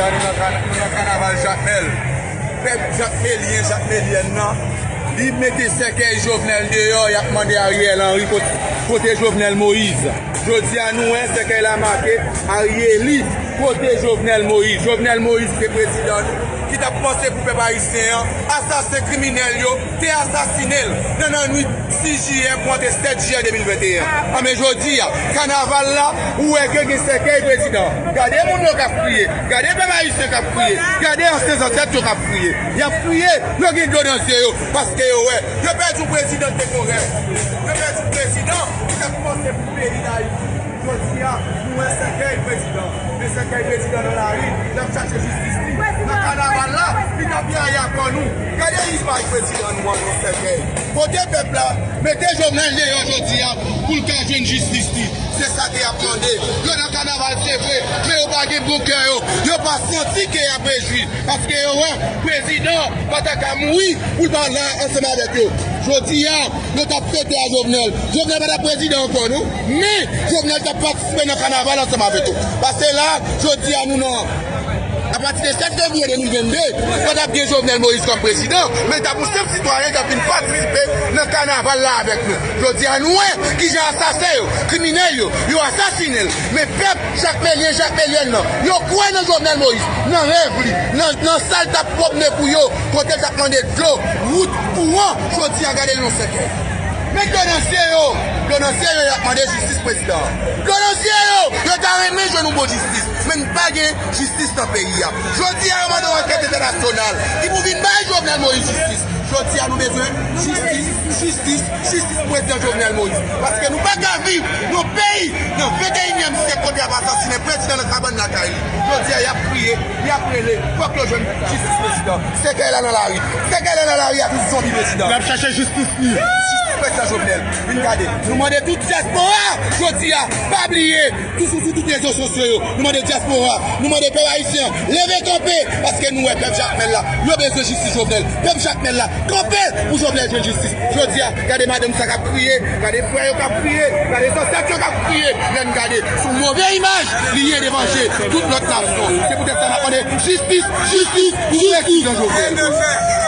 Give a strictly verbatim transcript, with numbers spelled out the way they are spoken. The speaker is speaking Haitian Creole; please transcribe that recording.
Nou nan kana-, nou nan kanaval Jakmèl. Pèp jakmelyen, jakmelyèn nan, li mete sèkèy Jovenel deyò, y ap mande Ariel Henry kot-, kote Jovenel Moïse. Jodi a nou wè sèkèy la make Arieli, kote Jovenel Moïse. Jovenel Moïse se prezidan nou ki t ap panse pou pèp ayisyen an, asasen kriminèl yo te asasine l nan lannwit sis jiyè pou antre sèt jiyè de mil venteyen. Anben jodi a, kanaval la, ou wè ke gen sèkèy prezidan. Gade moun yo k ap kriye, gade pèp ayisyen k ap kriye, gade ansyen zansèt yo k ap kriye. Y ap kriye, yo gen dlo nan zye yo, paske yo wè, yo pèdi yon prezidan ki te gon rèv. Yo pèdi yon prezidan ki t ap panse pou peyi Dayiti. Jodi a, nou wè sèkèy prezidan. Men sèkèy prezidan nan lari, l ap chache jistis li. Nan kanaval la, li t ap yaya kò nou. Gade imaj prezidan nou an nan sèkèy. Kote pèp la, mete Jovenel deyò jodi a pou l ka jwenn jistis li. Se sa ke y ap mande. Yo nan kanaval, se vre, men yo pa gen bon kè yo. Yo pa santi ke y ap rejwi. Paske yo wè, prezidan pa ta ka mouri pou l pa la ansanm avèk yo. Jodi a, yo t ap fete a Jovenel. Jovenel pa t ap prezidan ankò, non. Men, Jovenel t ap patisipe nan kanaval ansanm avèk yo. Paske la, jodi a, nou nan, apati de sèt fevriye de mil vennde, pa t ap gen Jovenel Moïse kòm prezidan, men t ap yon senp sitwayen k ap vin patisipe nan kanaval la avèk nou. Jodi a, nou wè kijan asasen yo, kriminèl yo, yo asasine l. Men pèp jakmelyen, jakmelyèn nan, yo kwè nan Jovenel Moïse, nan rèv li, nan, nan sa l t ap pwomne pou yo, kote l t ap mande dlo, wout, kouran, jodi a gade l nan sèkèy. Men dlo nan zye yo, dlo nan zye yo, y ap mande jistis prezidan an. Dlo nan zye yo, yo ta renmen jwenn yon bon jistis, men n pa gen jistis nan peyi a. Jodi a, yo mande yon ankèt entènasyonal ki pou vin bay Jovenel Moïse jistis. Jodi a, nou bezwen jistis, jistis, jistis pou prezidan Jovenel Moïse. Paske nou pa ka viv nan peyi, nan venteyinyèm syèk, kote y ap asasinen prezidan nan kabann lakay li. Jodi a, y ap kriye, y ap rele, fòk yo jwenn jistis prezidan. Sèkèy la nan lari. Sèkèy la nan lari ak yon zonbi prezidan. N ap chache jistis li. Jistis prezidan Jovenel. Vin gade. Nou mande tout dyaspora, jodi a, pa bliye, sou, sou, sou tout rezo sosyo yo. Nou mande dyaspora, nou mande pèp ayisyen an, leve kanpe, paske nou wè pèp Jakmèl la, yo bezwen jistis Jovenel. Pèp Jakmèl la, kanpe pou Jovenel jwenn jistis. Jodi a, gade madanm sa k ap kriye, gade frè yo k ap kriye, gade zansèt yo k ap kriye. Lè n gade, se yon move imaj li ye devan je tout lòt nasyon. Se poutèt sa n ap mande jistis, jistis pou prezidan Jovenel.